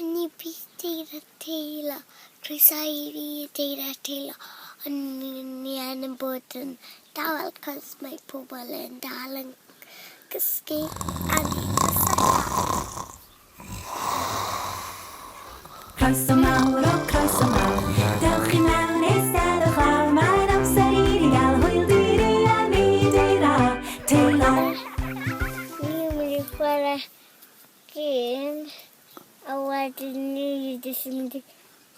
Hwn i bydd Deira Teilo. Croeso i fi Deira Teilo. Ond ni yn yn bod yn dawel cos mae pobl yn dal yn cysgu a ni'n Croeso mawr, o croeso mawr, dewch i mewn, eisteddwch lawr, mae'n amser i ni gael hwyl diri a ni Deira Teilo. Ni'n mynd i chwarae gêm a wedyn ni jyst yn mynd i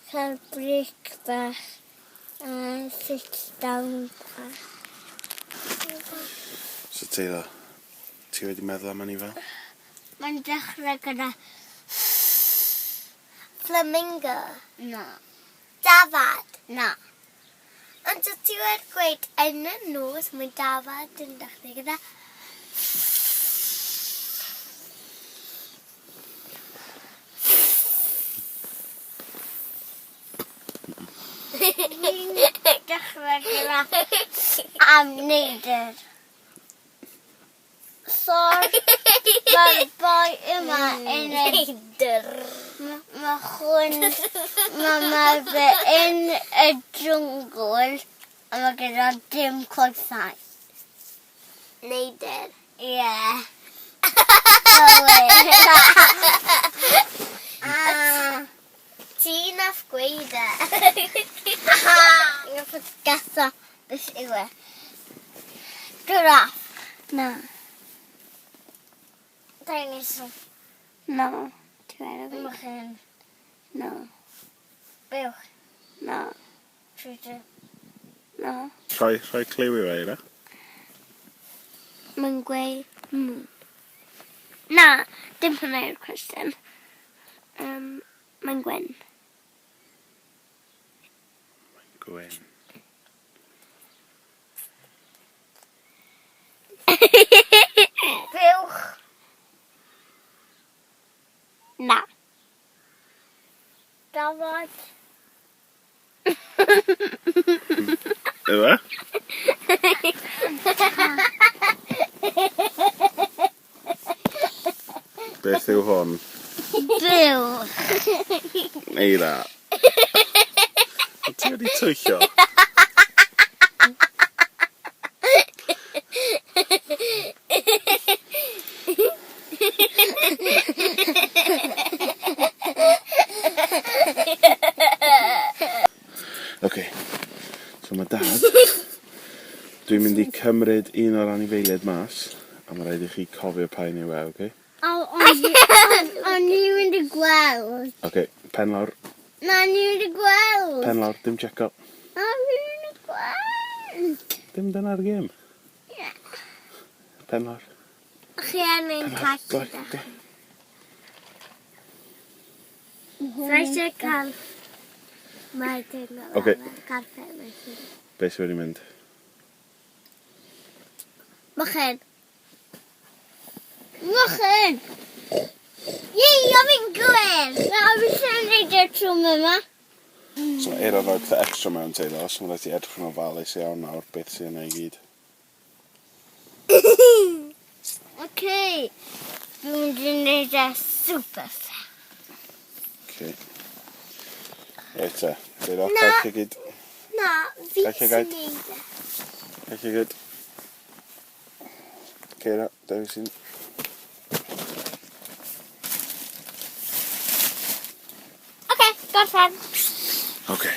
cael break bach a sit down bach. So Taylor, ti wedi meddwl am anifail? Mae'n dechrau gyda flamingo. Na. Dafad. Na. Ond so ti wedi gweud yn y nos mae dafad yn dechrau gyda Fi'n dechrau gyda am neidr. Sori, mae'r boi yma yn y... Neidr. Mae hwn, mae ma fe yn y jwngl a mae gyda dim coesau. Neidr. Ie. Cywir. Ti nath gweud e. Nath gasa beth yw e. Giraffe. Na. Dinosaur. No. Ti wedi gweud. Mochyn. No. Buwch. No. Trwy'r. No. Rhoi, rhoi cliw i fe, Eira. Mae'n gweud mm. Na, dim hwnna yw'r cwestiwn. Um, mae'n gwyn. Mae'n gwyn. Buwch. Na. Dafod. Yw e? Beth yw hwn? Buwch. Eira. Ti wedi twyllo? Ok, so mae dad... Dwi'n mynd i cymryd un o'r anifeiliaid mas, a mae rhaid i chi cofio pa un yw e, ok? O'n i'n mynd i gweld. Ok, pen lawr. Na, o'n i'n mynd i gweld. Pen lawr, dim checo. Na, o'n i'n mynd i gweld. Dim dyna'r gêm. Ie. Pen lawr. Chi angen cael gyda. Sa eisiau cael... Mae teimlo Oce. carpet mae hi. Be sydd wedi mynd? Mochyn. Mochyn! Ie, o fi'n gywir! Na, fi eisiau gwneud e tro yma. So mae Eira'n rhoi pethau extra mewn Taylor, so mae'n rhaid ti edrych yn ofalus iawn nawr beth sydd yna i gyd. Oce, dwi'n mynd i wneud e super fast. Oce. Reit te, Taylor, Na. cau llygyd. Na, fi Cau sy'n llygad. neud e. Cau llygyd. Ceira, dewis un. Oce, gorffen. Oce.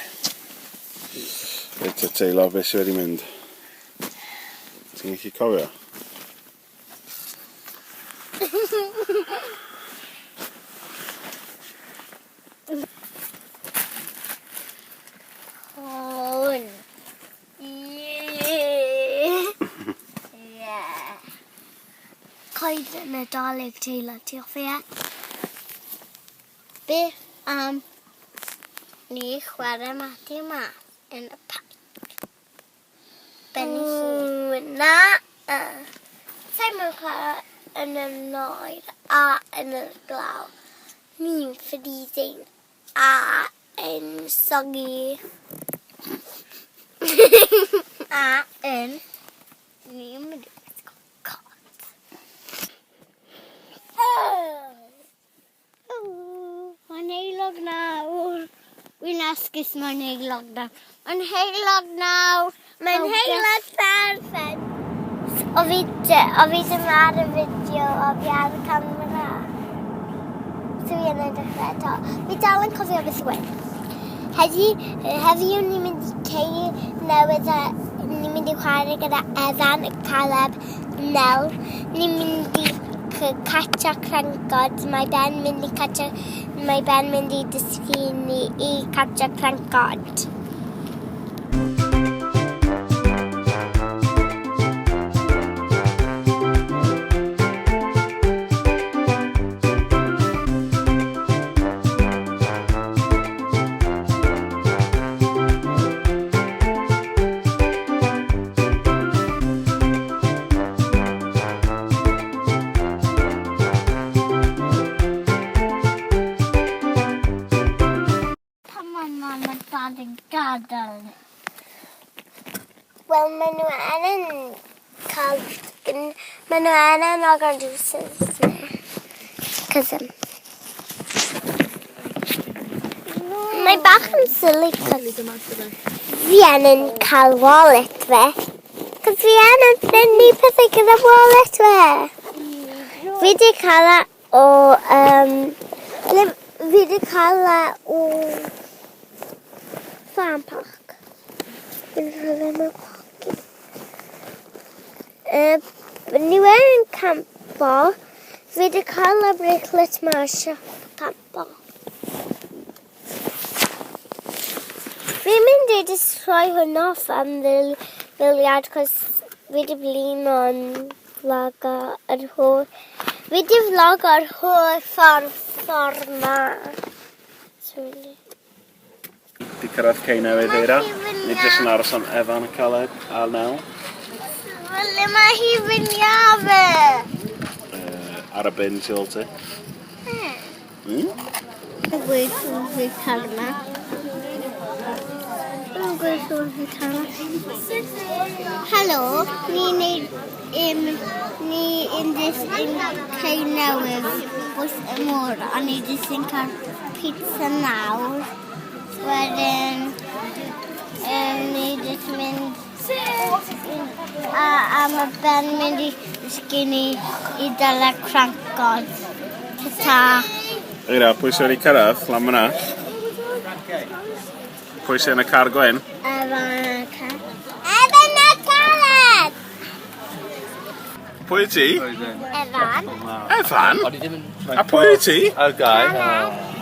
Reit te Taylor, beth sydd wedi mynd? Ti'n gallu cofio? Hwn. Ie. Ie. Coed yn Nadolig, Taylor, ti hoffi e? Beth am ni chwarae Mati Mas yn y parc? Ben i hun. Na. Sa'n mynd chwarae yn y noir a yn y glaw. Ni'n freezing a yn soggy. A yn ni'n mynd i wisgo cot. Oh! Mae'n Fi'n esgus mae'n heulog nawr. Mae'n heulog nawr. Mae'n heulog perffaith. O fi, o fi ddim ar y fideo, o fi ar y camera. So fi yn edrych eto. Fi dal yn cofio beth yw e. Heddi, heddiw ni'n mynd i cei newydd a ni'n mynd i chwarae gyda Evan, Caleb, Nel. Ni'n mynd i catcha crancod. Mae Ben mynd i catcha, mae Ben mynd i dysgu ni i catcha crancod. Pan mae mam a dad yn gadael? Wel, maen nhw yn cael... Maen nhw yn agor drws. Cos mae bach yn silly cos fi yn cael wallet fe. Cos fi yn prynu pethau gyda wallet fe. Fi di cael e o... Fi di cael e o Farm Park. Fi di cael e mewn pocket. Ni wedi campo. Fi di cael y bracelet ma o siop campo. Fi'n mynd i just rhoi hwn off am ddiliad cos fi di blin o'n vlog yr holl... Fi di vlog o'r holl ffordd ma. So, really. Di cyrraedd cei newydd Mae Eira. hi fyny Ni jyst yn aros am Evan a Caleb a Nel. Wel, mae hi fyny fe. Ar y bin tu ôl ti. Gweud fi cael yma. Dwi'n gweud fi cael yma. Helo, ni'n neud, ni yn this yn cei newydd wrth y môr, a ni jyst yn cael pizza nawr. Wedyn, ni jyst mynd a mae Ben mynd i ddysgu ni i dala crancod. Ta. Eira, pwy sydd wedi cyrraedd lan fyna? Pwy sydd yn y car gwyn? Evan a Caleb. Evan a Caleb! Pwy ti? Evan. Evan? A pwy ti? Oh, Guy.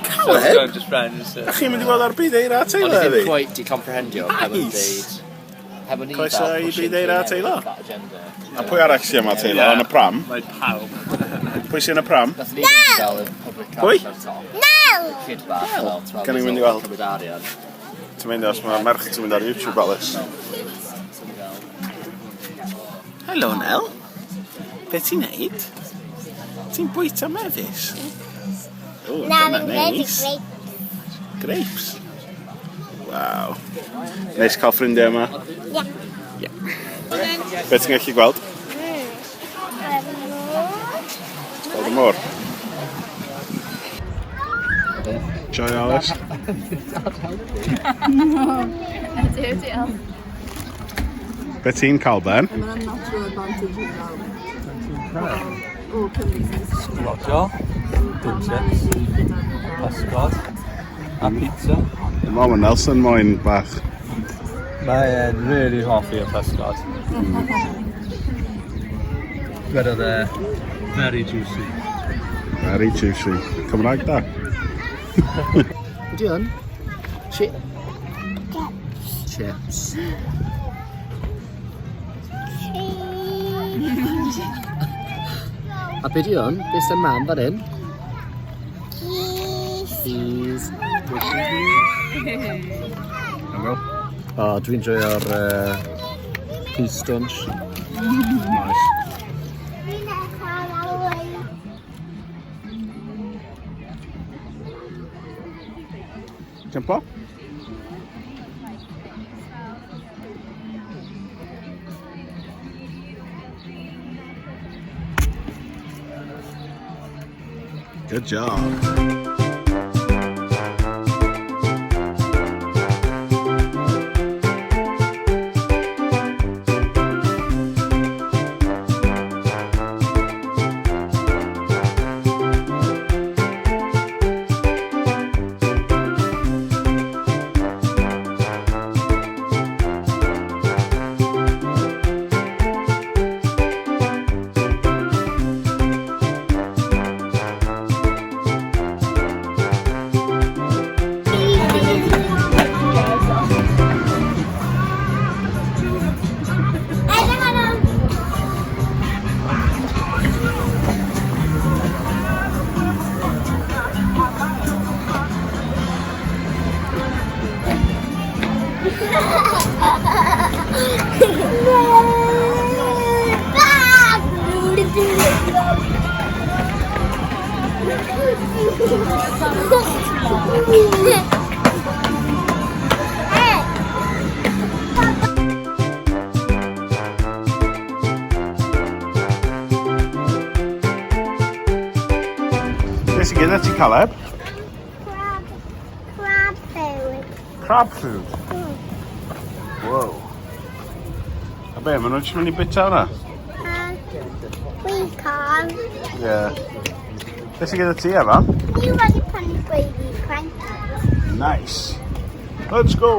Caleb? Just friends. Da chi'n mynd i weld ar byd Eira a O'n Taylor i ddim heddi? quite di comprehendio pan o'n Nice. deud... Pan o'n i Croeso fel i pushing byd Eira a through Taylor. that agenda. A pwy arall sydd yma Taylor? Yn y pram? Mae pawb. Pwy sydd yn y pram? Nath ni ddim fel y public Pwy? ar top. Nel! Kid bach fel 12 Gan i years mynd i old, weld. cymryd arian. Ti'n mynd os mae'r merch ti'n mynd ar YouTube, Alice. So ni fel, Helo, Nel. Be ti'n neud? Ti'n bwyta mefus? O, Na, dyna fi'n gwneud neis. great. Grapes. Waw. Neis cael ffrindiau yma. Ie. Be ti'n gallu gweld? Gweld y môr. Joio, Alice. Ydw, diolch. Be ti'n cael, Ben? Mae'n natural advantage i gael. O, Cymru sy'n Sglodion, dim chips, pysgod, a pizza. Dwi'n meddwl mae Nelson moyn bach. Mae e'n really hoffi y pysgod. Gwedodd e, very juicy. Very juicy. Cymraeg da. Ydy hwn? Chips. Cheese. A be di hwn? Be sy'n mam fan hyn? Cheese. Cheese. Hello. O, dwi'n joio'r peace stunch. Nice. Fi'n chwarae. Jumpo? Good job. Beth sy'n gyda ti, Caleb? Crab, crab food. Crab food? Wow. A be, maen nhw'n jyst mynd i bita hwnna? We can't. Ie. Beth sy'n gyda ti, Evan? Ni wedi prynu gweiddi crankers. Nice. Let's go.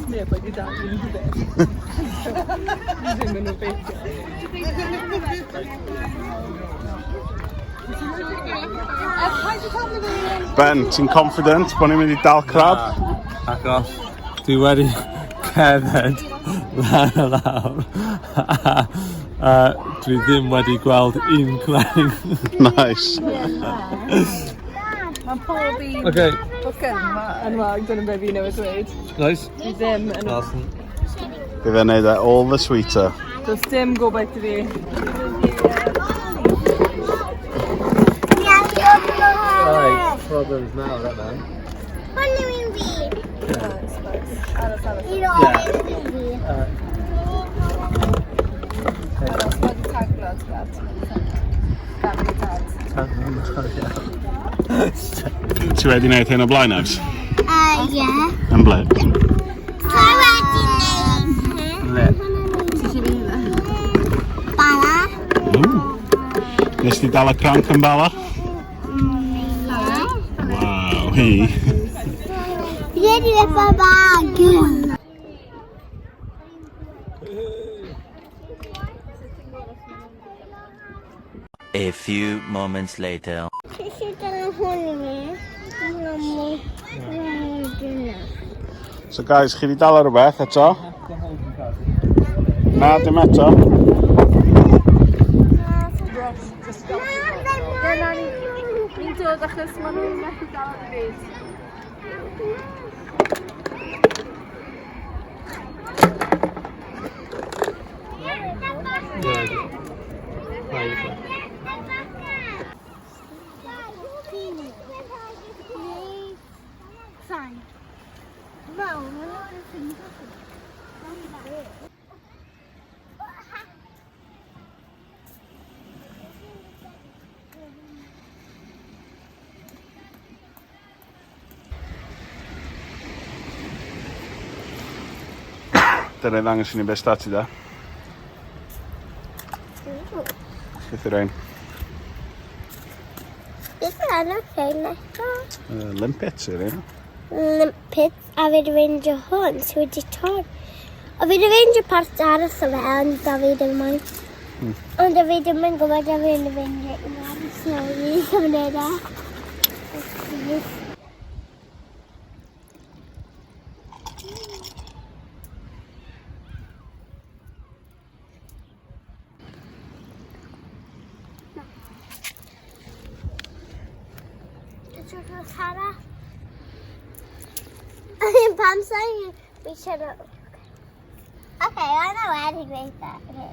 Neb wedi dal unrhyw beth. Ddim yn obeithio. Ben, ti'n confident bod ni'n mynd i dal crab? Achos dwi wedi cerdded lan a lawr a dwi ddim wedi gweld un cranc. Nice. Mae pob un Okay, bwcyn yma yn wag, dyna be fi newydd dweud. nice. Dwi ddim yn... Nelson. Bydd e'n neud e all the sweeter. Does dim gobaith i fi. Right, problems now, that man. Hwn yw un fi. Aros, aros. Un o'r un fi. Aros, mae wedi taglo, dad. Family dad. Ti wedi gwneud hyn o blaen, Evs? Ie. Yn ble? Ti wedi gwneud hyn? Le. Bala. Nes ti dal y cranc yn Bala? Ie. Waw, hi. Fi wedi rip bag. A few moments later. Ti eisiau dal hwn i mi? Hwn i So guys, chi wedi dal ar rhywbeth eto? Na, dim eto. Ni'n dod achos maen nhw'n methu dal yn y byd. Fine. Well, Dyna i ddangos i ni beth stati da. Beth yw'r ein? Beth yw'r enw rhain nesaf? Limpets yw'r ein. Limpets, a fi wedi ffeindio hwn sydd wedi tor. A fi wedi ffeindio part arall o fe, ond da fi ddim moyn. Ond da fi ddim yn gwybod a fi wedi ffeindio un arall, so fi ddim yn gwneud e. Sara. Pam sa'n fi siarad... Okay, I know wedi gweud that. Okay.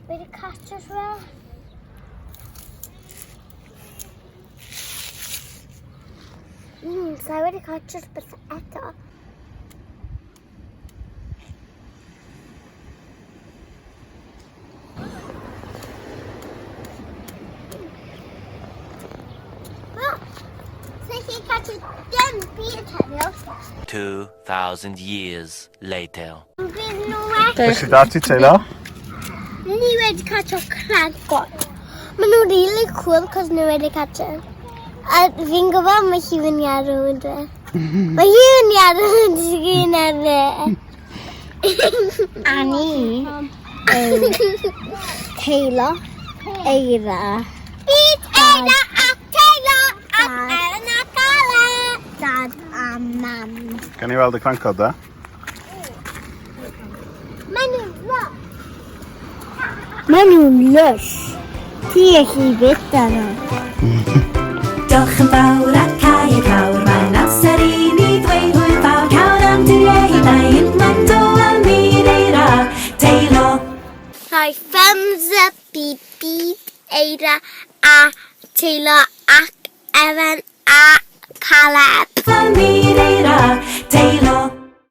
Wedi catch rhywbeth? So I wedi catch rhywbeth eto. Look! So he catches dim byd heddiw. 2,000 years later. Bydd nhw wedi... Beth sydd da ti, Taylor? Ni wedi catch o crancod. Maen nhw'n really cool cos nhw wedi catch o. A fi'n gwybod mae hi fyny ar rhywun dwi. Mae hi fyny ar rhywun sgrin ar fe. A ni yw Taylor, Eira. Byd Eira a Taylor ac Ellen a Carla. Dad a Mam. Gan i weld y crancod da? Maen nhw'n lush. Maen nhw'n lush. Ti allu bita nhw. Diolch yn fawr a cau y clawr, mae'n amser i ni ddweud hwyl fawr. Cawn anturiaethau unwaith to am fyd eira. Rhoi thumbs up i byd Eira a Teilo ac Evan a Caleb.